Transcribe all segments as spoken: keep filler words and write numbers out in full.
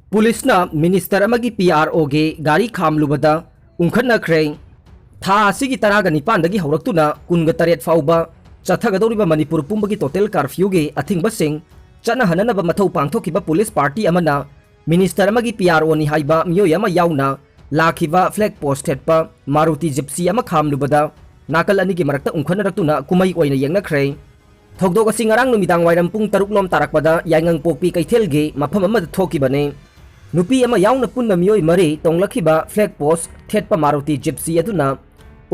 ꯄꯨꯂꯤꯁꯅ ꯃꯤꯅꯤꯁꯇꯔ ꯑꯃꯒꯤ P R ꯑꯣꯒꯤ ꯒꯥꯔꯤ ꯈꯥꯝꯂꯨꯕꯗ ꯎꯪꯈꯠꯅꯈ꯭ꯔꯦ꯫ ꯊꯥ ꯑꯁꯤꯒꯤ ꯇꯔꯥꯒ ꯅꯤꯄꯥꯟꯗꯒꯤ ꯍꯧꯔꯛꯇꯨꯅ ꯀꯨꯟꯒ ꯇꯔꯦꯠ ꯐꯥꯎꯕ ꯆꯠꯊꯒꯗꯧꯔꯤꯕ ꯃꯅꯤꯄꯨꯔ ꯄꯨꯝꯕꯒꯤ ꯇꯣꯇꯦꯜ ꯀꯥꯔꯐ꯭ꯌꯨꯒꯤ ꯑꯊꯤꯡꯕꯁꯤꯡ ꯆꯠꯅꯍꯟꯅꯅꯕ ꯃꯊꯧ ꯄꯥꯡꯊꯣꯛꯈꯤꯕ ꯄꯨꯂꯤꯁ ꯄꯥꯔꯇꯤ ꯑꯃꯅ ꯃꯤꯅꯤꯁꯇꯔ ꯑꯃꯒꯤ ꯄꯤ ꯑꯥꯔ ꯑꯣꯅꯤ ꯍꯥꯏꯕ ꯃꯤꯑꯣꯏ ꯑꯃ ꯌꯥꯎꯅ ꯂꯥꯛꯈꯤꯕ ꯐ꯭ꯂꯦꯒ ꯄꯣꯁ ꯊꯦꯠꯄ ꯃꯥꯔꯨꯇꯤ ꯖꯤꯞꯁꯤ ꯑꯃ ꯈꯥꯝꯂꯨꯕꯗ ꯅꯥꯀꯜ ꯑꯅꯤꯒꯤ ꯃꯔꯛꯇ ꯎꯪꯈꯠꯅꯔꯛꯇꯨꯅ ꯀꯨꯝꯍꯩ ꯑꯣꯏꯅ ꯌꯦꯡꯅꯈ꯭ꯔꯦ꯫ ꯊꯧꯗꯣꯛ ꯑꯁꯤ ꯉꯔꯥꯡ ꯅꯨꯃꯤꯗꯥꯡ ꯋꯥꯏꯔꯝ ꯄꯨꯡ ꯇꯔꯨꯛ ꯂꯣꯝ ꯇꯥꯔꯛꯄꯗ ꯌꯥꯏꯉꯪꯄꯣꯛꯄꯤ ꯀꯩꯊꯦꯜꯒꯤ ꯃꯐꯝ ꯑꯃꯗ ꯊꯣꯛꯈꯤꯕꯅꯤ꯫ ꯅꯨꯄꯤ ꯑꯃ ꯌꯥꯎꯅ ꯄꯨꯟꯅ ꯃꯤꯑꯣꯏ ꯃꯔꯤ ꯇꯣꯡꯂꯛꯈꯤꯕ ꯐ꯭ꯂꯦꯒ ꯄꯣꯁ ꯊꯦꯠꯄ ꯃꯥꯔꯨꯇꯤ ꯖꯤꯞꯁꯤ ꯑꯗꯨꯅ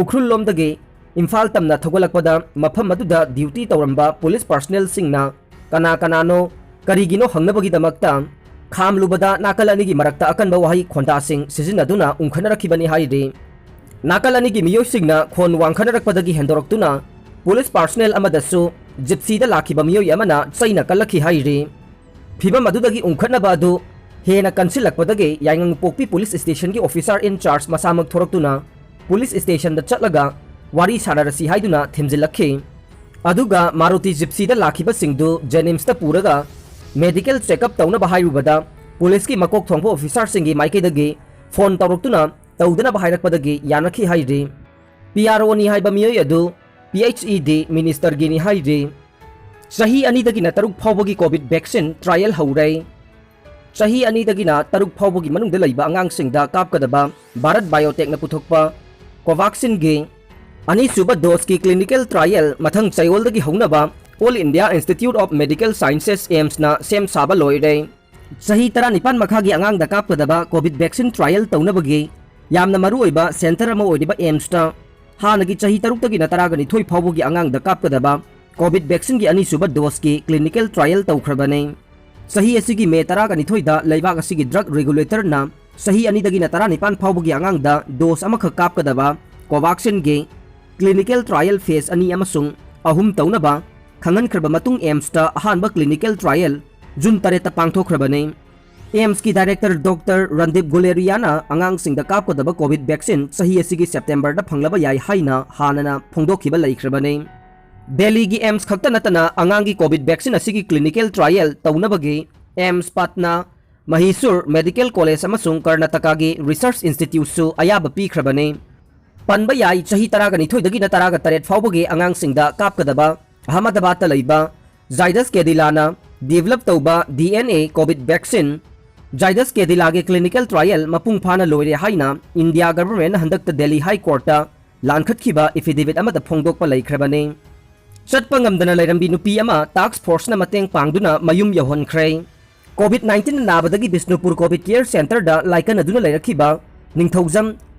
ꯎꯈ꯭ꯔꯨꯜ ꯂꯣꯝꯗꯒꯤ ꯏꯝꯐꯥꯜ ꯇꯝꯅ ꯊꯧꯒꯠꯂꯛꯄꯗ ꯃꯐꯝ ꯑꯗꯨꯗ ꯗ꯭ꯌꯨꯇꯤ ꯇꯧꯔꯝꯕ ꯄꯨꯂꯤꯁ ꯄꯥꯔꯁꯅꯦꯜꯁꯤꯡꯅ ꯀꯅꯥ ꯀꯅꯥꯅꯣ, ꯀꯔꯤꯒꯤꯅꯣ ꯍꯪꯅꯕꯒꯤꯗꯃꯛꯇ ꯈꯥꯝꯂꯨꯕꯗ ꯅꯥꯀꯜ ꯑꯅꯤꯒꯤ ꯃꯔꯛꯇ ꯑꯀꯟꯕ ꯋꯥꯍꯩ ꯈꯣꯟꯗꯥꯁꯤꯡ ꯁꯤꯖꯤꯟꯅꯗꯨꯅ ꯎꯪꯈꯠꯅꯔꯛꯈꯤꯕꯅꯤ ꯍꯥꯏꯔꯤ꯫ ꯅꯥꯀꯜ ꯑꯅꯤꯒꯤ ꯃꯤꯑꯣꯏꯁꯤꯡꯅ ꯈꯣꯟ ꯋꯥꯡꯈꯠꯅꯔꯛꯄꯗꯒꯤ ꯍꯦꯟꯗꯣꯔꯛꯇꯨꯅ ꯄꯨꯂꯤꯁ ꯄꯥꯔꯁꯅꯦꯜ ꯑꯃꯗꯁꯨ ꯖꯤꯞꯁꯤꯗ ꯂꯥꯛꯈꯤꯕ ꯃꯤꯑꯣꯏ ꯑꯃꯅ ꯆꯩꯅ ꯀꯜꯂꯛꯈꯤ ꯍꯥꯏꯔꯤ꯫ ꯐꯤꯚꯝ ꯑꯗꯨꯗꯒꯤ ꯎꯪꯈꯠꯅꯕ ꯑꯗꯨ ꯍꯦꯟꯅ ꯀꯟꯁꯤꯜꯂꯛꯄꯗꯒꯤ ꯌꯥꯏꯉꯪꯄꯣꯛꯄꯤ ꯄꯨꯂꯤꯁ ꯁ꯭ꯇꯦꯁꯟꯒꯤ ꯑꯣꯐꯤꯁꯥꯔ ꯏꯟ ꯆꯥꯔꯖ ꯃꯁꯥꯃꯛ ꯊꯣꯔꯛꯇꯨꯅ ꯄꯨꯂꯤꯁ ꯁ꯭ꯇꯦꯁꯟꯗ ꯆꯠꯂꯒ ꯋꯥꯔꯤ ꯁꯥꯟꯅꯔꯁꯤ ꯍꯥꯏꯗꯨꯅ ꯊꯦꯝꯖꯤꯜꯂꯛꯈꯤ꯫ ꯑꯗꯨꯒ ꯃꯥꯔꯨꯇꯤ ꯖꯤꯞꯁꯤꯗ ꯂꯥꯛꯈꯤꯕꯁꯤꯡꯗꯨ ꯖꯦꯅꯤꯝꯁꯇ ꯄꯨꯔꯒ ꯃꯦꯗꯤꯀꯦꯜ ꯆꯦꯛꯑꯞ ꯇꯧꯅꯕ ꯍꯥꯏꯔꯨꯕꯗ ꯄꯨꯂꯤꯁꯀꯤ ꯃꯀꯣꯛ ꯊꯣꯡꯕ ꯑꯣꯐꯤꯁꯥꯔꯁꯤꯡꯒꯤ ꯃꯥꯏꯀꯩꯗꯒꯤ ꯐꯣꯟ ꯇꯧꯔꯛꯇꯨꯅ ꯇꯧꯗꯅꯕ ꯍꯥꯏꯔꯛꯄꯗꯒꯤ ꯌꯥꯅꯈꯤ ꯍꯥꯏꯔꯤ꯫ ꯄꯤ ꯑꯥꯔ ꯑꯣꯅꯤ ꯍꯥꯏꯕ ꯃꯤꯑꯣꯏ ꯑꯗꯨ ꯄꯤ ꯑꯩꯆ ꯏ ꯗꯤ ꯃꯤꯅꯤꯁꯇꯔꯒꯤꯅꯤ ꯍꯥꯏꯔꯤ꯫ ꯆꯍꯤ ꯑꯅꯤꯗꯒꯤꯅ ꯇꯔꯨꯛ ꯐꯥꯎꯕꯒꯤ ꯀꯣꯚꯤꯗ ꯚꯦꯛꯁꯤꯟ ꯇ꯭ꯔꯥꯏꯌꯦꯜ ꯍꯧꯔꯦ꯫ ꯆꯍꯤ ꯑꯅꯤꯗꯒꯤꯅ ꯇꯔꯨꯛ ꯐꯥꯎꯕꯒꯤ ꯃꯅꯨꯡꯗ ꯂꯩꯕ ꯑꯉꯥꯡꯁꯤꯡꯗ ꯀꯥꯞꯀꯗꯕ ꯚꯥꯔꯠ ꯕꯥꯏꯑꯣꯇꯦꯛꯅ ꯄꯨꯊꯣꯛꯄ ꯀꯣꯚꯥꯛꯁꯤꯟꯒꯤ ꯑꯅꯤꯁꯨꯕ ꯗꯣꯁꯀꯤ ꯀ꯭ꯂꯤꯅꯤꯀꯦꯜ ꯇ꯭ꯔꯥꯏꯌꯦꯜ ꯃꯊꯪ ꯆꯌꯣꯜꯗꯒꯤ ꯍꯧꯅꯕ all India institute of medical sciences, ꯑꯦꯝꯁꯅ ꯁꯦꯝ ꯁꯥꯕ ꯂꯣꯏꯔꯦ꯫ ꯆꯍꯤ ꯇꯔꯥꯅꯤꯄꯥꯟ ꯃꯈꯥꯒꯤ ꯑꯉꯥꯡꯗ ꯀꯥꯞꯀꯗꯕ ꯀꯣꯚꯤꯗ ꯚꯦꯛꯁꯤꯟ ꯇ꯭ꯔꯥꯏꯌꯦꯜ ꯇꯧꯅꯕꯒꯤ ꯌꯥꯝꯅ ꯃꯔꯨꯑꯣꯏꯕ ꯁꯦꯟꯇꯔ ꯑꯃ ꯑꯣꯏꯔꯤꯕ ꯑꯦꯝꯁꯇ ꯍꯥꯟꯅꯒꯤ ꯆꯍꯤ ꯇꯔꯨꯛꯇꯒꯤꯅ ꯇꯔꯥꯒ ꯅꯤꯊꯣꯏ ꯐꯥꯎꯕꯒꯤ ꯑꯉꯥꯡꯗ ꯀꯥꯞꯀꯗꯕ ꯀꯣꯚꯤꯗ ꯚꯦꯛꯁꯤꯟꯒꯤ ꯑꯅꯤꯁꯨꯕ ꯗꯣꯁꯀꯤ ꯀ꯭ꯂꯤꯅꯤꯀꯦꯜ ꯇ꯭ꯔꯥꯏꯌꯦꯜ ꯇꯧꯈ꯭ꯔꯕꯅꯤ꯫ ꯆꯍꯤ ꯑꯁꯤꯒꯤ ꯃꯦ ꯇꯔꯥꯒ ꯅꯤꯊꯣꯏꯗ ꯂꯩꯕꯥꯛ ꯑꯁꯤꯒꯤ ꯗ꯭ꯔꯒ ꯔꯦꯒꯨꯂꯦꯇꯔꯅ ꯆꯍꯤ ꯑꯅꯤꯗꯒꯤꯅ ꯇꯔꯥꯅꯤꯄꯥꯟ ꯐꯥꯎꯕꯒꯤ ꯑꯉꯥꯡꯗ ꯗꯣꯁ ꯑꯃꯈꯛ ꯀꯥꯞꯀꯗꯕ ꯀꯣꯚꯥꯛꯁꯤꯟꯒꯤ ꯀ꯭ꯂꯤꯅꯤꯀꯦꯜ ꯇ꯭ꯔꯥꯏꯌꯦꯜ ꯐꯦꯖ ꯑꯅꯤ ꯑꯃꯁꯨꯡ ꯑꯍꯨꯝ ꯇꯧꯅꯕ ꯈꯪꯍꯟꯈ꯭ꯔꯕ ꯃꯇꯨꯡ ꯑꯦꯝꯁꯇ ꯑꯍꯥꯟꯕ ꯀ꯭ꯂꯤꯅꯤꯀꯦꯜ ꯇ꯭ꯔꯥꯏꯌꯦꯜ ꯖꯨꯟ ꯇꯔꯦꯠꯇ ꯄꯥꯡꯊꯣꯛꯈ꯭ꯔꯕꯅꯤ꯫ ꯑꯦꯝꯁꯀꯤ ꯗꯥꯏꯔꯦꯛꯇꯔ ꯗꯣꯛꯇꯔ ꯔꯟꯗꯤꯞ ꯒꯨꯂꯦꯔꯤꯌꯥꯅ ꯑꯉꯥꯡꯁꯤꯡꯗ ꯀꯥꯞꯀꯗꯕ ꯀꯣꯚꯤꯗ ꯚꯦꯛꯁꯤꯟ ꯆꯍꯤ ꯑꯁꯤꯒꯤ ꯁꯦꯞꯇꯦꯝꯕꯔꯗ ꯐꯪꯂꯕ ꯌꯥꯏ ꯍꯥꯏꯅ ꯍꯥꯟꯅꯅ ꯐꯣꯡꯗꯣꯛꯈꯤꯕ ꯂꯩꯈ꯭ꯔꯕꯅꯤ꯫ ꯗꯦꯜꯂꯤꯒꯤ ꯑꯦꯝꯁ ꯈꯛꯇ ꯅꯠꯇꯅ ꯑꯉꯥꯡꯒꯤ ꯀꯣꯚꯤꯗ ꯚꯦꯛꯁꯤꯟ ꯑꯁꯤꯒꯤ ꯀ꯭ꯂꯤꯅꯤꯀꯦꯜ ꯇ꯭ꯔꯥꯏꯌꯦꯜ ꯇꯧꯅꯕꯒꯤ ꯑꯦꯝꯁ ꯄꯠꯅꯥ, ꯃꯍꯤꯁꯨꯔ ꯃꯦꯗꯤꯀꯦꯜ ꯀꯣꯂꯦꯖ ꯑꯃꯁꯨꯡ ꯀꯔꯅꯥꯇꯀꯥꯒꯤ ꯔꯤꯁꯔꯆ ꯏꯟꯁꯇꯤꯇ꯭ꯌꯨꯠꯁꯨ ꯑꯌꯥꯕ ꯄꯤꯈ꯭ꯔꯕꯅꯤ꯫ ꯄꯟꯕ ꯌꯥꯏ, ꯆꯍꯤ ꯇꯔꯥꯒ ꯅꯤꯊꯣꯏꯗꯒꯤꯅ ꯇꯔꯥꯒ ꯇꯔꯦꯠ ꯐꯥꯎꯕꯒꯤ ꯑꯉꯥꯡꯁꯤꯡꯗ ꯀꯥꯞꯀꯗꯕ ꯑꯍꯃꯗꯕꯥꯗꯇ ꯂꯩꯕ ꯖꯥꯏꯗꯁ ꯀꯦꯗꯤꯂꯥꯅ ꯗꯤꯚꯦꯂꯞ ꯇꯧꯕ D N A covid vaccine Zydus ꯀꯦꯗꯤꯂꯥꯒꯤ ꯀ꯭ꯂꯤꯅꯤꯀꯦꯜ ꯇ꯭ꯔꯥꯏꯌꯦꯜ ꯃꯄꯨꯡ ꯐꯥꯅ ꯂꯣꯏꯔꯦ ꯍꯥꯏꯅ ꯏꯟꯗꯤꯌꯥ ꯒꯚꯔꯟꯃꯦꯟꯠꯅ ꯍꯟꯗꯛꯇ ꯗꯦꯜꯂꯤ ꯍꯥꯏ ꯀꯣꯔꯠꯇ ꯂꯥꯟꯈꯠꯈꯤꯕ ꯑꯦꯐꯤꯗꯦꯚꯤꯠ ꯑꯃꯗ ꯐꯣꯡꯗꯣꯛꯄ ꯂꯩꯈ꯭ꯔꯕꯅꯤ꯫ ꯆꯠꯄ ꯉꯝꯗꯅ ꯂꯩꯔꯝꯕꯤ ꯅꯨꯄꯤ ꯑꯃ ꯇꯥꯛꯁ ꯐꯣꯔꯁꯅ ꯃꯇꯦꯡ ꯄꯥꯡꯗꯨꯅ ꯃꯌꯨꯝ ꯌꯧꯍꯟꯈ꯭ꯔꯦ꯫ ꯀꯣꯚꯤꯗ ꯅꯥꯏꯟꯇꯤꯟ ꯅꯥꯕꯗꯒꯤ ꯕꯤꯁꯅꯨꯄꯨꯔ ꯀꯣꯚꯤꯗ ꯀꯦꯌꯔ ꯁꯦꯟꯇꯔꯗ ꯂꯥꯏꯀꯠꯅꯗꯨꯅ ꯂꯩꯔꯛꯈꯤꯕ ꯅꯤꯡꯊꯧꯖꯝ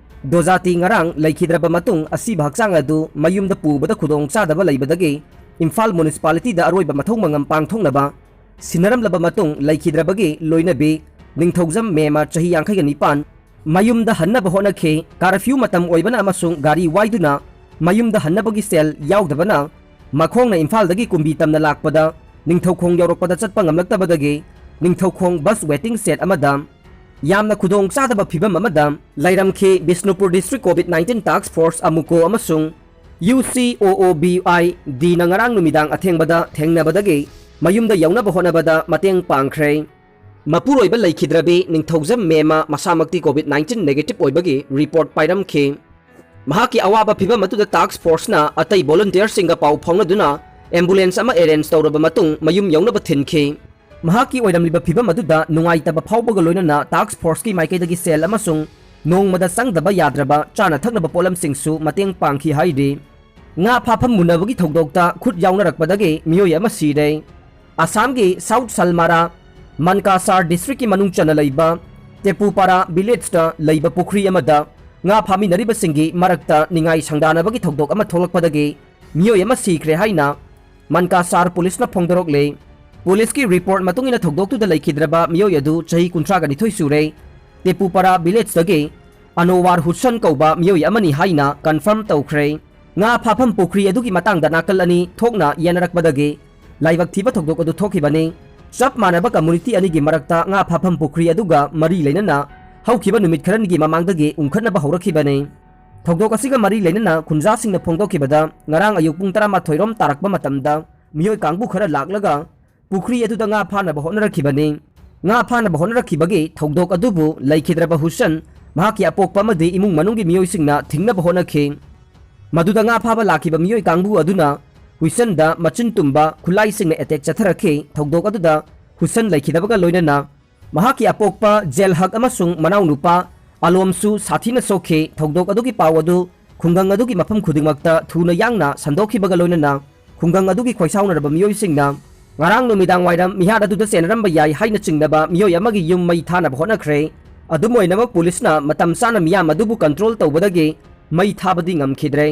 ꯗꯣꯖꯥꯇꯤ ꯉꯔꯥꯡ ꯂꯩꯈꯤꯗ꯭ꯔꯕ ꯃꯇꯨꯡ, ꯑꯁꯤꯕ ꯍꯛꯆꯥꯡ ꯑꯗꯨ ꯃꯌꯨꯝꯗ ꯄꯨꯕꯗ ꯈꯨꯗꯣꯡ ꯆꯥꯗꯕ ꯂꯩꯕꯗꯒꯤ ꯏꯝꯐꯥꯜ ꯃ꯭ꯌꯨꯅꯤꯁꯤꯄꯥꯂꯤꯇꯤꯗ ꯑꯔꯣꯏꯕ ꯃꯊꯧ ꯃꯉꯝ ꯄꯥꯡꯊꯣꯛꯅꯕ ꯁꯤꯟꯅꯔꯝꯂꯕ ꯃꯇꯨꯡ, ꯂꯩꯈꯤꯗ꯭ꯔꯕꯒꯤ ꯂꯣꯏꯅꯕꯤ ꯅꯤꯡꯊꯧꯖꯝ ꯃꯦꯃ, ꯆꯍꯤ ꯌꯥꯡꯈꯩꯒ ꯅꯤꯄꯥꯟ, ꯃꯌꯨꯝꯗ ꯍꯟꯅꯕ ꯍꯣꯠꯅꯈꯤ꯫ ꯀꯥꯔꯐ꯭ꯌꯨ ꯃꯇꯝ ꯑꯣꯏꯕꯅ ꯑꯃꯁꯨꯡ ꯒꯥꯔꯤ ꯋꯥꯏꯗꯨꯅ ꯃꯌꯨꯝꯗ ꯍꯟꯅꯕꯒꯤ ꯁꯦꯜ ꯌꯥꯎꯗꯕꯅ ꯃꯈꯣꯡꯅ ꯏꯝꯐꯥꯜꯗꯒꯤ ꯀꯨꯝꯕꯤ ꯇꯝꯅ ꯂꯥꯛꯄꯗ ꯅꯤꯡꯊꯧꯈꯣꯡ ꯌꯧꯔꯛꯄꯗ ꯆꯠꯄ ꯉꯝꯂꯛꯇꯕꯗꯒꯤ ꯅꯤꯡꯊꯧꯈꯣꯡ ꯕꯁ ꯋꯦꯇꯤꯡ ꯁꯦꯗ ꯑꯃꯗ ꯌꯥꯝꯅ ꯈꯨꯗꯣꯡ ꯆꯥꯗꯕ ꯐꯤꯚꯝ ꯑꯃꯗ ꯂꯩꯔꯝꯈꯤ꯫ ꯕꯤꯁꯅꯨꯄꯨꯔ ꯗꯤꯁꯇ꯭ꯔꯤꯛ ꯀꯣꯚꯤꯗ ꯅꯥꯏꯟꯇꯤꯟ ꯇꯥꯛꯁ ꯐꯣꯔꯁ, ꯑꯃꯨꯀꯣ, ꯑꯃꯁꯨꯡ ꯌꯨ ꯁꯤ ꯑꯣ ꯑꯣ ꯕꯤ ꯑꯥꯏ ꯗꯤꯅ ꯉꯔꯥꯡ ꯅꯨꯃꯤꯗꯥꯡ ꯑꯊꯦꯡꯕꯗ ꯊꯦꯡꯅꯕꯗꯒꯤ ꯃꯌꯨꯝꯗ ꯌꯧꯅꯕ ꯍꯣꯠꯅꯕꯗ ꯃꯇꯦꯡ ꯄꯥꯡꯈ꯭ꯔꯦ꯫ ꯃꯄꯨꯔꯣꯏꯕ ꯂꯩꯈꯤꯗ꯭ꯔꯕꯤ ꯅꯤꯡꯊꯧꯖꯝ ꯃꯦꯃ ꯃꯁꯥꯃꯛꯇꯤ ꯀꯣꯚꯤꯗ ꯅꯥꯏꯟꯇꯤꯟ ꯅꯦꯒꯦꯇꯤꯚ ꯑꯣꯏꯕꯒꯤ ꯔꯤꯄꯣꯔꯠ ꯄꯥꯏꯔꯝꯈꯤ꯫ ꯃꯍꯥꯛꯀꯤ ꯑꯋꯥꯕ ꯐꯤꯚꯝ ꯑꯗꯨꯗ ꯇꯥꯛꯁ ꯐꯣꯔꯁꯅ ꯑꯇꯩ ꯚꯣꯂꯨꯟꯇꯤꯌꯔꯁꯤꯡꯒ ꯄꯥꯎ ꯐꯥꯎꯅꯗꯨꯅ ꯑꯦꯝꯕꯨꯂꯦꯟꯁ ꯑꯃ ꯑꯦꯔꯦꯟꯖ ꯇꯧꯔꯕ ꯃꯇꯨꯡ ꯃꯌꯨꯝ ꯌꯧꯅꯕ ꯊꯤꯟꯈꯤ꯫ ꯃꯍꯥꯛꯀꯤ ꯑꯣꯏꯔꯝꯂꯤꯕ ꯐꯤꯚꯝ ꯑꯗꯨꯗ ꯅꯨꯡꯉꯥꯏꯇꯕ ꯐꯥꯎꯕꯒ ꯂꯣꯏꯅꯅ ꯇꯥꯛꯁ ꯐꯣꯔꯁꯀꯤ ꯃꯥꯏꯀꯩꯗꯒꯤ ꯁꯦꯜ ꯑꯃꯁꯨꯡ ꯅꯣꯡꯃꯗ ꯆꯪꯗꯕ ꯌꯥꯗ꯭ꯔꯕ ꯆꯥꯅ ꯊꯛꯅꯕ ꯄꯣꯠꯂꯝꯁꯤꯡꯁꯨ ꯃꯇꯦꯡ ꯄꯥꯡꯈꯤ ꯍꯥꯏꯔꯤ꯫ ꯉꯥ ꯐꯥꯐꯝ ꯃꯨꯟꯅꯕꯒꯤ ꯊꯧꯗꯣꯛꯇ ꯈꯨꯠ ꯌꯥꯎꯅꯔꯛꯄꯗꯒꯤ ꯃꯤꯑꯣꯏ ꯑꯃ ꯁꯤꯔꯦ꯫ ꯑꯁꯥꯝꯒꯤ ꯁꯥꯎꯠ ꯁꯜꯃꯥꯔꯥ ꯃꯟꯀꯥꯁꯥꯔ ꯗꯤꯁꯇ꯭ꯔꯤꯛꯀꯤ ꯃꯅꯨꯡ ꯆꯟꯅ ꯂꯩꯕ ꯇꯦꯄꯨꯄꯥꯔꯥ ꯚꯤꯂꯦꯖꯇ ꯂꯩꯕ ꯄꯨꯈ꯭ꯔꯤ ꯑꯃꯗ ꯉꯥ ꯐꯥꯃꯤꯟꯅꯔꯤꯕꯁꯤꯡꯒꯤ ꯃꯔꯛꯇ ꯅꯤꯡꯉꯥꯏ ꯁꯪꯗꯥꯅꯕꯒꯤ ꯊꯧꯗꯣꯛ ꯑꯃ ꯊꯣꯛꯂꯛꯄꯗꯒꯤ ꯃꯤꯑꯣꯏ ꯑꯃ ꯁꯤꯈ꯭ꯔꯦ ꯍꯥꯏꯅ ꯃꯟꯀꯥꯁꯥꯔ ꯄꯨꯂꯤꯁꯅ ꯐꯣꯡꯗꯣꯔꯛꯂꯦ꯫ ꯄꯨꯂꯤꯁꯀꯤ ꯔꯤꯄꯣꯔꯠ ꯃꯇꯨꯡ ꯏꯟꯅ ꯊꯧꯗꯣꯛꯇꯨꯗ ꯂꯩꯈꯤꯗ꯭ꯔꯕ ꯃꯤꯑꯣꯏ ꯑꯗꯨ ꯆꯍꯤ ꯀꯨꯟꯊ꯭ꯔꯥꯒ ꯅꯤꯊꯣꯏ ꯁꯨꯔꯦ꯫ ꯇꯦꯄꯨꯄꯥꯔꯥ ꯚꯤꯂꯦꯖꯇꯒꯤ ꯑꯅꯣꯋꯥꯔ ꯍꯨꯁꯟ ꯀꯧꯕ ꯃꯤꯑꯣꯏ ꯑꯃꯅꯤ ꯍꯥꯏꯅ ꯀꯟꯐꯥꯔꯝ ꯇꯧꯈ꯭ꯔꯦ꯫ ꯉꯥ ꯐꯥꯐꯝ ꯄꯨꯈ꯭ꯔꯤ ꯑꯗꯨꯒꯤ ꯃꯇꯥꯡꯗ ꯅꯥꯀꯜ ꯑꯅꯤ ꯊꯣꯛꯅ ꯌꯦꯟꯅꯔꯛꯄꯗꯒꯤ ꯂꯥꯏꯕꯛ ꯊꯤꯕ ꯊꯧꯗꯣꯛ ꯑꯗꯨ ꯊꯣꯛꯈꯤꯕꯅꯤ꯫ ꯆꯞ ꯃꯥꯟꯅꯕ ꯀꯝꯃꯨꯅꯤꯇꯤ ꯑꯅꯤꯒꯤ ꯃꯔꯛꯇ ꯉꯥ ꯐꯥꯐꯝ ꯄꯨꯈ꯭ꯔꯤ ꯑꯗꯨꯒ ꯃꯔꯤ ꯂꯩꯅꯅ ꯍꯧꯈꯤꯕ ꯅꯨꯃꯤꯠ ꯈꯔꯅꯤꯒꯤ ꯃꯃꯥꯡꯗꯒꯤ ꯎꯪꯈꯠꯅꯕ ꯍꯧꯔꯛꯈꯤꯕꯅꯤ꯫ ꯊꯧꯗꯣꯛ ꯑꯁꯤꯒ ꯃꯔꯤ ꯂꯩꯅꯅ ꯈꯨꯟꯖꯥꯁꯤꯡꯅ ꯐꯣꯡꯗꯣꯛꯈꯤꯕꯗ, ꯉꯔꯥꯡ ꯑꯌꯨꯛ ꯄꯨꯡ ꯇꯔꯥꯃꯥꯊꯣꯏ ꯔꯣꯝ ꯇꯥꯔꯛꯄ ꯃꯇꯝꯗ ꯃꯤꯑꯣꯏ ꯀꯥꯡꯕꯨ ꯈꯔ ꯂꯥꯛꯂꯒ ꯄꯨꯈ꯭ꯔꯤ ꯑꯗꯨꯗ ꯉꯥ ꯐꯥꯅꯕ ꯍꯣꯠꯅꯔꯛꯈꯤꯕꯅꯤ꯫ ꯉꯥ ꯐꯥꯅꯕ ꯍꯣꯠꯅꯔꯛꯈꯤꯕꯒꯤ ꯊꯧꯗꯣꯛ ꯑꯗꯨꯕꯨ ꯂꯩꯈꯤꯗ꯭ꯔꯕ ꯍꯨꯁꯟ, ꯃꯍꯥꯛꯀꯤ ꯑꯄꯣꯛꯄ ꯑꯃꯗꯤ ꯏꯃꯨꯡ ꯃꯅꯨꯡꯒꯤ ꯃꯤꯑꯣꯏꯁꯤꯡꯅ ꯊꯤꯡꯅꯕ ꯍꯣꯠꯅꯈꯤ꯫ ꯃꯗꯨꯗ ꯉꯥ ꯐꯥꯕ ꯂꯥꯛꯈꯤꯕ ꯃꯤꯑꯣꯏ ꯀꯥꯡꯕꯨ ꯑꯗꯨꯅ ꯍꯨꯁꯟꯗ ꯃꯆꯤꯟ ꯇꯨꯝꯕ ꯈꯨꯠꯂꯥꯏꯁꯤꯡꯅ ꯑꯦꯇꯦꯛ ꯆꯠꯊꯔꯛꯈꯤ꯫ ꯊꯧꯗꯣꯛ ꯑꯗꯨꯗ ꯍꯨꯁꯟ ꯂꯩꯈꯤꯗꯕꯒ ꯂꯣꯏꯅꯅ ꯃꯍꯥꯛꯀꯤ ꯑꯄꯣꯛꯄ ꯖꯦꯜꯍꯛ ꯑꯃꯁꯨꯡ ꯃꯅꯥꯎꯅꯨꯄꯥ ꯑꯂꯣꯝꯁꯨ ꯁꯥꯊꯤꯅ ꯁꯣꯛꯈꯤ꯫ ꯊꯧꯗꯣꯛ ꯑꯗꯨꯒꯤ ꯄꯥꯎ ꯑꯗꯨ ꯈꯨꯡꯒꯪ ꯑꯗꯨꯒꯤ ꯃꯐꯝ ꯈꯨꯗꯤꯡꯃꯛꯇ ꯊꯨꯅ ꯌꯥꯡꯅ ꯁꯟꯗꯣꯛꯈꯤꯕꯒ ꯂꯣꯏꯅꯅ ꯈꯨꯡꯒꯪ ꯑꯗꯨꯒꯤ ꯈꯣꯏꯁꯥꯎꯅꯔꯕ ꯃꯤꯑꯣꯏꯁꯤꯡꯅ ꯉꯔꯥꯡ ꯅꯨꯃꯤꯗꯥꯡ ꯋꯥꯏꯔꯝ ꯃꯤꯍꯥꯠ ꯑꯗꯨꯗ ꯆꯦꯟꯅꯔꯝꯕ ꯌꯥꯏ ꯍꯥꯏꯅ ꯆꯤꯡꯅꯕ ꯃꯤꯑꯣꯏ ꯑꯃꯒꯤ ꯌꯨꯝ ꯃꯩ ꯊꯥꯅꯕ ꯍꯣꯠꯅꯈ꯭ꯔꯦ꯫ ꯑꯗꯨꯝ ꯑꯣꯏꯅꯃꯛ ꯄꯨꯂꯤꯁꯅ ꯃꯇꯝ ꯆꯥꯅ ꯃꯤꯌꯥꯝ ꯑꯗꯨꯕꯨ ꯀꯟꯇ꯭ꯔꯣꯜ ꯇꯧꯕꯗꯒꯤ ꯃꯩ ꯊꯥꯕꯗꯤ ꯉꯝꯈꯤꯗ꯭ꯔꯦ꯫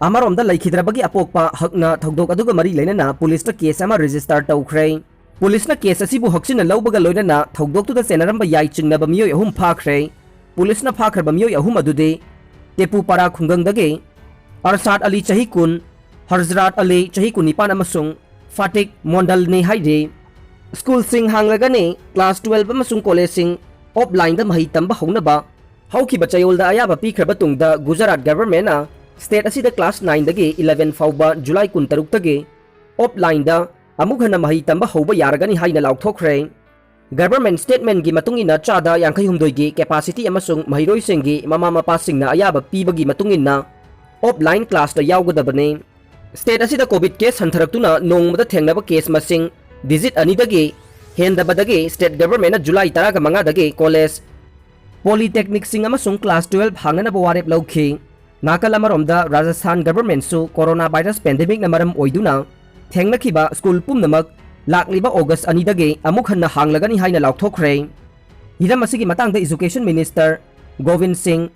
ꯑꯃꯔꯣꯝꯗ ꯂꯩꯈꯤꯗ꯭ꯔꯕꯒꯤ ꯑꯄꯣꯛꯄ ꯍꯛꯅ ꯊꯧꯗꯣꯛ ꯑꯗꯨꯒ ꯃꯔꯤ ꯂꯩꯅꯅ ꯄꯨꯂꯤꯁꯇ ꯀꯦꯁ ꯑꯃ ꯔꯦꯖꯤꯁꯇꯔ ꯇꯧꯈ꯭ꯔꯦ꯫ ꯄꯨꯂꯤꯁꯅ ꯀꯦꯁ ꯑꯁꯤꯕꯨ ꯍꯛꯆꯤꯟꯅ ꯂꯧꯕꯒ ꯂꯣꯏꯅꯅ ꯊꯧꯗꯣꯛꯇꯨꯗ ꯆꯦꯟꯅꯔꯝꯕ ꯌꯥꯏ ꯆꯤꯡꯅꯕ ꯃꯤꯑꯣꯏ ꯑꯍꯨꯝ ꯐꯥꯈ꯭ꯔꯦ꯫ ꯄꯨꯂꯤꯁꯅ ꯐꯥꯈ꯭ꯔꯕ ꯃꯤꯑꯣꯏ ꯑꯍꯨꯝ ꯑꯗꯨꯗꯤ ꯇꯦꯄꯨꯄꯥꯔꯥ ꯈꯨꯡꯒꯪꯗꯒꯤ ꯑꯔꯁꯥꯗ ꯑꯂꯤ ꯆꯍꯤ ꯀꯨꯟ, ꯍꯔꯖꯔꯥꯠ ꯑꯂꯤ ꯆꯍꯤ ꯀꯨꯟꯅꯤꯄꯥꯟ ꯑꯃꯁꯨꯡ ꯐꯥꯇꯤꯛ ꯃꯣꯟꯗꯜꯅꯤ ꯍꯥꯏꯔꯤ꯫ ꯁ꯭ꯀꯨꯜꯁꯤꯡ ꯍꯥꯡꯂꯒꯅꯤ, ꯀ꯭ꯂꯥꯁ ꯇꯨꯋꯦꯜꯕ ꯑꯃꯁꯨꯡ ꯀꯣꯂꯦꯖꯁꯤꯡ ꯑꯣꯐꯂꯥꯏꯟꯗ ꯃꯍꯩ ꯇꯝꯕ ꯍꯧꯅꯕ ꯍꯧꯈꯤꯕ ꯆꯌꯣꯜꯗ ꯑꯌꯥꯕ ꯄꯤꯈ꯭ꯔꯕ ꯇꯨꯡꯗ ꯒꯨꯖꯔꯥꯠ ꯒꯚꯔꯟꯃꯦꯟꯠꯅ ꯁ꯭ꯇꯦꯠ ꯑꯁꯤꯗ ꯀ꯭ꯂꯥꯁ ꯅꯥꯏꯟꯗꯒꯤ ꯏꯂꯦꯚꯦꯟ ꯐꯥꯎꯕ ꯖꯨꯂꯥꯏ ꯀꯨꯟꯇꯔꯨꯛꯇꯒꯤ ꯑꯣꯐꯂꯥꯏꯟꯗ ꯑꯃꯨꯛ ꯍꯟꯅ ꯃꯍꯩ ꯇꯝꯕ ꯍꯧꯕ ꯌꯥꯔꯒꯅꯤ ꯍꯥꯏꯅ ꯂꯥꯎꯊꯣꯛꯈ꯭ꯔꯦ꯫ ꯒꯚꯔꯟꯃꯦꯟꯠ ꯁ꯭ꯇꯦꯠꯃꯦꯟꯠꯀꯤ ꯃꯇꯨꯡ ꯏꯟꯅ ꯆꯥꯗ ꯌꯥꯡꯈꯩ ꯍꯨꯝꯗꯣꯏꯒꯤ ꯀꯦꯄꯥꯁꯤꯇꯤ ꯑꯃꯁꯨꯡ ꯃꯍꯩꯔꯣꯏꯁꯤꯡꯒꯤ ꯃꯃꯥ ꯃꯄꯥꯁꯤꯡꯅ ꯑꯌꯥꯕ ꯄꯤꯕꯒꯤ ꯃꯇꯨꯡ ꯏꯟꯅ ꯑꯣꯐꯂꯥꯏꯟ ꯀ꯭ꯂꯥꯁꯇ ꯌꯥꯎꯒꯗꯕꯅꯤ꯫ ꯁ꯭ꯇꯦꯠ ꯑꯁꯤꯗ ꯀꯣꯚꯤꯗ ꯀꯦꯁ ꯍꯟꯊꯔꯛꯇꯨꯅ ꯅꯣꯡꯃꯗ ꯊꯦꯡꯅꯕ ꯀꯦꯁ ꯃꯁꯤꯡ ꯗꯤꯖꯤꯠ ꯑꯅꯤꯗꯒꯤ ꯍꯦꯟꯗꯕꯗꯒꯤ ꯁ꯭ꯇꯦꯠ ꯒꯚꯔꯟꯃꯦꯟꯠꯅ ꯖꯨꯂꯥꯏ ꯇꯔꯥꯒ ꯃꯉꯥꯗꯒꯤ ꯀꯣꯂꯦꯖ, ꯄꯣꯂꯤꯇꯦꯛꯅꯤꯛꯁꯤꯡ ꯑꯃꯁꯨꯡ ꯀ꯭ꯂꯥꯁ ꯇꯨꯋꯦꯜꯕ ꯍꯥꯡꯅꯅꯕ ꯋꯥꯔꯦꯞ ꯂꯧꯈꯤ꯫ ꯅꯥꯀꯜ ꯑꯃꯔꯣꯝꯗ ꯔꯥꯖꯁꯊꯥꯟ ꯒꯚꯔꯟꯃꯦꯟꯠꯁꯨ ꯀꯣꯔꯣꯅꯥ ꯚꯥꯏꯔꯁ ꯄꯦꯟꯗꯦꯃꯤꯛꯅ ꯃꯔꯝ ꯑꯣꯏꯗꯨꯅ ꯊꯦꯡꯅꯈꯤꯕ ꯁ꯭ꯀꯨꯜ ꯄꯨꯝꯅꯃꯛ ꯂꯥꯛꯂꯤꯕ ꯑꯣꯒꯁ ꯑꯅꯤꯗꯒꯤ ꯑꯃꯨꯛ ꯍꯟꯅ ꯍꯥꯡꯂꯒꯅꯤ ꯍꯥꯏꯅ ꯂꯥꯎꯊꯣꯛꯈ꯭ꯔꯦ꯫ ꯍꯤꯔꯝ ꯑꯁꯤꯒꯤ ꯃꯇꯥꯡꯗ ꯏꯖꯨꯀꯦꯁꯟ ꯃꯤꯅꯤꯁꯇꯔ ꯒꯣꯕꯤꯟ ꯁꯤꯡ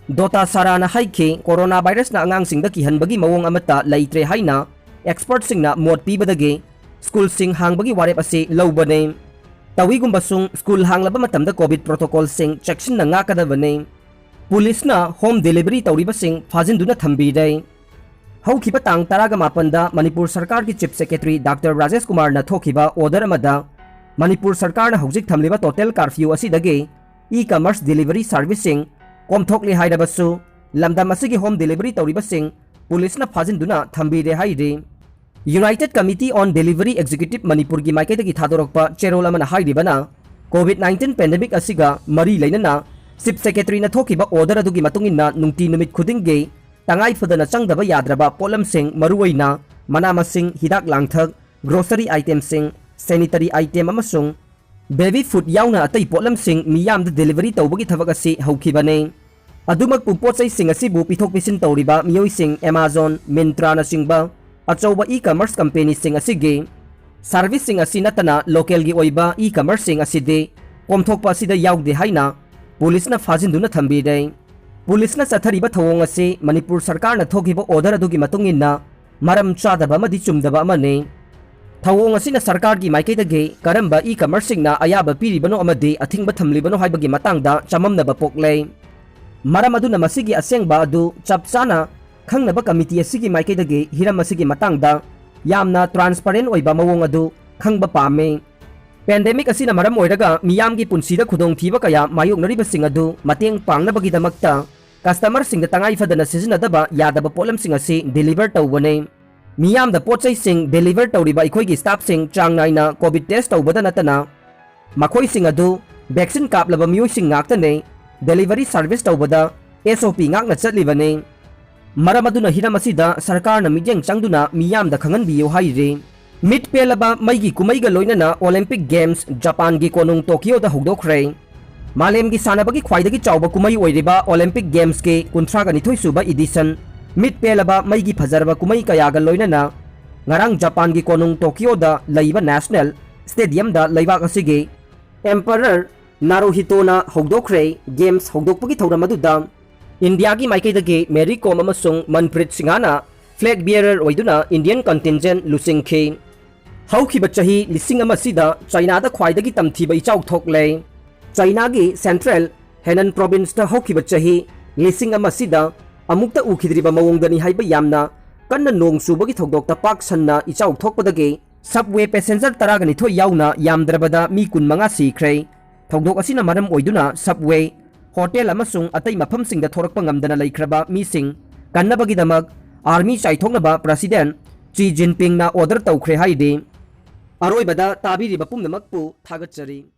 ꯗꯣꯇꯥꯁꯥꯔꯥꯅ ꯍꯥꯏꯈꯤ, ꯀꯣꯔꯣꯅꯥ ꯚꯥꯏꯔꯁꯅ ꯑꯉꯥꯡꯁꯤꯡꯗ ꯀꯤꯍꯟꯕꯒꯤ ꯃꯑꯣꯡ ꯑꯃꯠꯇ ꯂꯩꯇ꯭ꯔꯦ ꯍꯥꯏꯅ ꯑꯦꯛꯁꯄꯔꯠꯁꯤꯡꯅ ꯃꯣꯠ ꯄꯤꯕꯗꯒꯤ ꯁ꯭ꯀꯨꯜꯁꯤꯡ ꯍꯥꯡꯕꯒꯤ ꯋꯥꯔꯦꯞ ꯑꯁꯤ ꯂꯧꯕꯅꯤ꯫ ꯇꯧꯏꯒꯨꯝꯕꯁꯨꯡ ꯁ꯭ꯀꯨꯜ ꯍꯥꯡꯂꯕ ꯃꯇꯝꯗ ꯀꯣꯚꯤꯗ ꯄ꯭ꯔꯣꯇꯣꯀꯣꯜꯁꯤꯡ ꯆꯦꯛꯁꯤꯟꯅ ꯉꯥꯛꯀꯗꯕꯅꯤ꯫ ꯄꯨꯂꯤꯁꯅ ꯍꯣꯝ ꯗꯦꯂꯤꯚꯔꯤ ꯇꯧꯔꯤꯕꯁꯤꯡ ꯐꯥꯖꯤꯟꯗꯨꯅ ꯊꯝꯕꯤꯔꯦ꯫ ꯍꯧꯈꯤꯕ ꯇꯥꯡ ꯇꯔꯥꯒ ꯃꯥꯄꯟꯗ ꯃꯅꯤꯄꯨꯔ ꯁꯔꯀꯥꯔꯒꯤ ꯆꯤꯐ ꯁꯦꯀ꯭ꯔꯦꯇꯔꯤ ꯗꯥꯛꯇꯔ ꯔꯥꯖꯦꯁ ꯀꯨꯃꯥꯔꯅ ꯊꯣꯛꯈꯤꯕ ꯑꯣꯔꯗꯔ ꯑꯃꯗ ꯃꯅꯤꯄꯨꯔ ꯁꯔꯀꯥꯔꯅ ꯍꯧꯖꯤꯛ ꯊꯝꯂꯤꯕ ꯇꯣꯇꯦꯜ ꯀꯥꯔꯐ꯭ꯌꯨ ꯑꯁꯤꯗꯒꯤ ꯏ ꯀꯃꯔꯁ ꯗꯦꯂꯤꯚꯔꯤ ꯁꯥꯔꯚꯤꯁꯁꯤꯡ ꯀꯣꯝꯊꯣꯛꯂꯦ ꯍꯥꯏꯔꯕꯁꯨ, ꯂꯝꯗꯝ ꯑꯁꯤꯒꯤ ꯍꯣꯝ ꯗꯦꯂꯤꯚꯔꯤ ꯇꯧꯔꯤꯕꯁꯤꯡ ꯄꯨꯂꯤꯁꯅ ꯐꯥꯖꯤꯟꯗꯨꯅ ꯊꯝꯕꯤꯔꯦ ꯍꯥꯏꯔꯤ꯫ United Committee on Delivery Executive ꯃꯅꯤꯄꯨꯔꯒꯤ ꯃꯥꯏꯀꯩꯗꯒꯤ ꯊꯥꯗꯣꯔꯛꯄ ꯆꯦꯔꯣꯜ ꯑꯃꯅ ꯍꯥꯏꯔꯤꯕꯅ, ꯀꯣꯚꯤꯗ ꯅꯥꯏꯟꯇꯤꯟ ꯄꯦꯟꯗꯦꯃꯤꯛ ꯑꯁꯤꯒ ꯃꯔꯤ ꯂꯩꯅꯅ ꯆꯤꯐ ꯁꯦꯀ꯭ꯔꯦꯇꯔꯤꯅ ꯊꯣꯛꯈꯤꯕ ꯑꯣꯔꯗꯔ ꯑꯗꯨꯒꯤ ꯃꯇꯨꯡ ꯏꯟꯅ ꯅꯨꯡꯇꯤ ꯅꯨꯃꯤꯠ ꯈꯨꯗꯤꯡꯒꯤ ꯇꯉꯥꯏ ꯐꯗꯅ ꯆꯪꯗꯕ ꯌꯥꯗ꯭ꯔꯕ ꯄꯣꯠꯂꯝꯁꯤꯡ, ꯃꯔꯨꯑꯣꯏꯅ ꯃꯅꯥ ꯃꯁꯤꯡ, ꯍꯤꯗꯥꯛ ꯂꯥꯡꯊꯛ, ꯒ꯭ꯔꯣꯁꯔꯤ ꯑꯥꯏꯇꯦꯝꯁꯤꯡ, ꯁꯦꯅꯤꯇꯔꯤ ꯑꯥꯏꯇꯦꯝ ꯑꯃꯁꯨꯡ ꯕꯦꯕꯤ ꯐꯨꯗ ꯌꯥꯎꯅ ꯑꯇꯩ ꯄꯣꯠꯂꯝꯁꯤꯡ ꯃꯤꯌꯥꯝꯗ ꯗꯦꯂꯤꯚꯔꯤ ꯇꯧꯕꯒꯤ ꯊꯕꯛ ꯑꯁꯤ ꯍꯧꯈꯤꯕꯅꯤ꯫ ꯑꯗꯨꯃꯛꯄꯨ ꯄꯣꯠ ꯆꯩꯁꯤꯡ ꯑꯁꯤꯕꯨ ꯄꯤꯊꯣꯛ ꯄꯤꯁꯤꯟ ꯇꯧꯔꯤꯕ ꯃꯤꯑꯣꯏꯁꯤꯡ Amazon, Myntraꯅꯆꯤꯡꯕ ꯑꯆꯧꯕ ꯏ-ꯀꯃꯔꯁ ꯀꯝꯄꯦꯅꯤꯁꯤꯡ ꯑꯁꯤꯒꯤ ꯁꯥꯔꯚꯤꯁꯁꯤꯡ ꯑꯁꯤ ꯅꯠꯇꯅ ꯂꯣꯀꯦꯜꯒꯤ ꯑꯣꯏꯕ ꯏ-ꯀꯃꯔꯁꯁꯤꯡ ꯑꯁꯤꯗꯤ ꯀꯣꯝꯊꯣꯛꯄ ꯑꯁꯤꯗ ꯌꯥꯎꯗꯦ ꯍꯥꯏꯅ ꯄꯨꯂꯤꯁꯅ ꯐꯥꯖꯤꯟꯗꯨꯅ ꯊꯝꯕꯤꯔꯦ꯫ ꯄꯨꯂꯤꯁꯅ ꯆꯠꯊꯔꯤꯕ ꯊꯧꯑꯣꯡ ꯑꯁꯤ ꯃꯅꯤꯄꯨꯔ ꯁꯔꯀꯥꯔꯅ ꯊꯣꯛꯈꯤꯕ ꯑꯣꯔꯗꯔ ꯑꯗꯨꯒꯤ ꯃꯇꯨꯡ ꯏꯟꯅ ꯃꯔꯝ ꯆꯥꯗꯕ ꯑꯃꯗꯤ ꯆꯨꯝꯗꯕ ꯑꯃꯅꯤ꯫ ꯊꯧꯑꯣꯡ ꯑꯁꯤꯅ ꯁꯔꯀꯥꯔꯒꯤ ꯃꯥꯏꯀꯩꯗꯒꯤ ꯀꯔꯝꯕ ꯏ-ꯀꯃꯔꯁꯁꯤꯡꯅ ꯑꯌꯥꯕ ꯄꯤꯔꯤꯕꯅꯣ ꯑꯃꯗꯤ ꯑꯊꯤꯡꯕ ꯊꯝꯂꯤꯕꯅꯣ ꯍꯥꯏꯕꯒꯤ ꯃꯇꯥꯡꯗ ꯆꯃꯝꯅꯕ ꯄꯣꯛꯂꯦ꯫ ꯃꯔꯝ ꯑꯗꯨꯅ ꯃꯁꯤꯒꯤ ꯑꯁꯦꯡꯕ ꯑꯗꯨ ꯆꯞ ꯆꯥꯅ ꯈꯪꯅꯕ ꯀꯃꯤꯇꯤ ꯑꯁꯤꯒꯤ ꯃꯥꯏꯀꯩꯗꯒꯤ ꯍꯤꯔꯝ ꯑꯁꯤꯒꯤ ꯃꯇꯥꯡꯗ ꯌꯥꯝꯅ ꯇ꯭ꯔꯥꯟꯁꯄꯔꯦꯟ ꯑꯣꯏꯕ ꯃꯑꯣꯡ ꯑꯗꯨ ꯈꯪꯕ ꯄꯥꯝꯃꯤ꯫ ꯄꯦꯟꯗꯦꯃꯤꯛ ꯑꯁꯤꯅ ꯃꯔꯝ ꯑꯣꯏꯔꯒ ꯃꯤꯌꯥꯝꯒꯤ ꯄꯨꯟꯁꯤꯗ ꯈꯨꯗꯣꯡꯊꯤꯕ ꯀꯌꯥ ꯃꯥꯌꯣꯛꯅꯔꯤꯕꯁꯤꯡ ꯑꯗꯨ ꯃꯇꯦꯡ ꯄꯥꯡꯅꯕꯒꯤꯗꯃꯛꯇ ꯀꯁꯇꯃꯔꯁꯤꯡꯗ ꯇꯉꯥꯏ ꯐꯗꯅ ꯁꯤꯖꯤꯟꯅꯗꯕ ꯌꯥꯗꯕ ꯄꯣꯠꯂꯝꯁꯤꯡ ꯑꯁꯤ ꯗꯤꯂꯤꯚꯔ ꯇꯧꯕꯅꯤ꯫ ꯃꯤꯌꯥꯝꯗ ꯄꯣꯠ ꯆꯩꯁꯤꯡ ꯗꯦꯂꯤꯚꯔ ꯇꯧꯔꯤꯕ ꯑꯩꯈꯣꯏꯒꯤ ꯁ꯭ꯇꯥꯐꯁꯤꯡ ꯆꯥꯡ ꯅꯥꯏꯅ ꯀꯣꯚꯤꯗ ꯇꯦꯁ ꯇꯧꯕꯗ ꯅꯠꯇꯅ ꯃꯈꯣꯏꯁꯤꯡ ꯑꯗꯨ ꯚꯦꯛꯁꯤꯟ ꯀꯥꯞꯂꯕ ꯃꯤꯑꯣꯏꯁꯤꯡ ꯉꯥꯛꯇꯅꯤ꯫ ꯗꯦꯂꯤꯚꯔꯤ ꯁꯥꯔꯚꯤꯁ ꯇꯧꯕꯗ ꯑꯦꯁ ꯑꯣ ꯄꯤ ꯉꯥꯛꯅ ꯆꯠꯂꯤꯕꯅꯤ꯫ ꯃꯔꯝ ꯑꯗꯨꯅ ꯍꯤꯔꯝ ꯑꯁꯤꯗ ꯁꯔꯀꯥꯔꯅ ꯃꯤꯠꯌꯦꯡ ꯆꯪꯗꯨꯅ ꯃꯤꯌꯥꯝꯗ ꯈꯪꯍꯟꯕꯤꯌꯨ ꯍꯥꯏꯔꯤ꯫ ꯃꯤꯠ ꯄꯦꯜꯂꯕ ꯃꯩꯒꯤ ꯀꯨꯝꯍꯩꯒ ꯂꯣꯏꯅꯅ ꯑꯣꯂꯤꯝꯄꯤꯛ ꯒꯦꯝꯁ ꯖꯄꯥꯟꯒꯤ ꯀꯣꯅꯨꯡ ꯇꯣꯀꯤꯌꯣꯗ ꯍꯧꯗꯣꯛꯈ꯭ꯔꯦ꯫ ꯃꯥꯂꯦꯝꯒꯤ ꯁꯥꯟꯅꯕꯒꯤ ꯈ꯭ꯋꯥꯏꯗꯒꯤ ꯆꯥꯎꯕ ꯀꯨꯝꯍꯩ ꯑꯣꯏꯔꯤꯕ ꯑꯣꯂꯤꯝꯄꯤꯛ ꯒꯦꯝꯁꯀꯤ ꯀꯨꯟꯊ꯭ꯔꯥꯒ ꯅꯤꯊꯣꯏ ꯁꯨꯕ ꯏꯗꯤꯁꯟ, ꯃꯤꯠ ꯄꯦꯜꯂꯕ ꯃꯩꯒꯤ ꯐꯖꯔꯕ ꯀꯨꯝꯍꯩ ꯀꯌꯥꯒ ꯂꯣꯏꯅꯅ ꯉꯔꯥꯡ ꯖꯄꯥꯟꯒꯤ ꯀꯣꯅꯨꯡ ꯇꯣꯀꯤꯌꯣꯗ ꯂꯩꯕ ꯅꯦꯁꯅꯦꯜ ꯁ꯭ꯇꯦꯗꯤꯌꯝꯗ ꯂꯩꯕꯥꯛ ꯑꯁꯤꯒꯤ ꯑꯦꯝꯄꯔꯔ ꯅꯥꯔꯨꯍꯤꯇꯣꯅ ꯍꯧꯗꯣꯛꯈ꯭ꯔꯦ꯫ ꯒꯦꯝꯁ ꯍꯧꯗꯣꯛꯄꯒꯤ ꯊꯧꯔꯝ ꯑꯗꯨꯗ ꯏꯟꯗꯤꯌꯥꯒꯤ ꯃꯥꯏꯀꯩꯗꯒꯤ ꯃꯦꯔꯤ ꯀꯣꯝ ꯑꯃꯁꯨꯡ ꯃꯟꯄ꯭ꯔꯤꯠ ꯁꯤꯡꯍꯅ ꯐ꯭ꯂꯦꯒ ꯕꯤꯌꯔꯔ ꯑꯣꯏꯗꯨꯅ ꯏꯟꯗꯤꯌꯟ ꯀꯟꯇꯤꯟꯖꯦꯟ ꯂꯨꯆꯤꯡꯈꯤ꯫ ꯍꯧꯈꯤꯕ ꯆꯍꯤ ꯂꯤꯁꯤꯡ ꯑꯃ ꯑꯁꯤꯗ ꯆꯥꯏꯅꯥꯗ ꯈ꯭ꯋꯥꯏꯗꯒꯤ ꯇꯝꯊꯤꯕ ꯏꯆꯥꯎ ꯊꯣꯛꯂꯦ꯫ ꯆꯥꯏꯅꯥꯒꯤ ꯁꯦꯟꯇ꯭ꯔꯦꯜ ꯍꯦꯅꯟ ꯄ꯭ꯔꯣꯚꯤꯟꯁꯇ ꯍꯧꯈꯤꯕ ꯆꯍꯤ ꯂꯤꯁꯤꯡ ꯑꯃ ꯑꯁꯤꯗ ꯑꯃꯨꯛꯇ ꯎꯈꯤꯗ꯭ꯔꯤꯕ ꯃꯑꯣꯡꯗꯅꯤ ꯍꯥꯏꯕ ꯌꯥꯝꯅ ꯀꯟꯅ ꯅꯣꯡ ꯆꯨꯕꯒꯤ ꯊꯧꯗꯣꯛꯇ ꯄꯥꯛ ꯁꯟꯅ ꯏꯆꯥꯎ ꯊꯣꯛꯄꯗꯒꯤ ꯁꯕꯋꯦ ꯄꯦꯁꯦꯟꯖꯔ ꯇꯔꯥꯒ ꯅꯤꯊꯣꯏ ꯌꯥꯎꯅ ꯌꯥꯝꯗ꯭ꯔꯕꯗ ꯃꯤ ꯀꯨꯟꯃꯉꯥ ꯁꯤꯈ꯭ꯔꯦ꯫ ꯊꯧꯗꯣꯛ ꯑꯁꯤꯅ ꯃꯔꯝ ꯑꯣꯏꯗꯨꯅ ꯁꯕꯋꯦ, ꯍꯣꯇꯦꯜ ꯑꯃꯁꯨꯡ ꯑꯇꯩ ꯃꯐꯝꯁꯤꯡꯗ ꯊꯣꯔꯛꯄ ꯉꯝꯗꯅ ꯂꯩꯈ꯭ꯔꯕ ꯃꯤꯁꯤꯡ ꯀꯟꯅꯕꯒꯤꯗꯃꯛ ꯑꯥꯔꯃꯤ ꯆꯥꯏꯊꯣꯛꯅꯕ ꯄ꯭ꯔꯁꯤꯗꯦꯟ ꯆꯤ ꯖꯤꯟꯄꯤꯡꯅ ꯑꯣꯔꯗꯔ ꯇꯧꯈ꯭ꯔꯦ ꯍꯥꯏꯔꯤ꯫ ꯑꯔꯣꯏꯕꯗ ꯇꯥꯕꯤꯔꯤꯕ ꯄꯨꯝꯅꯃꯛꯄꯨ ꯊꯥꯒꯠꯆꯔꯤ꯫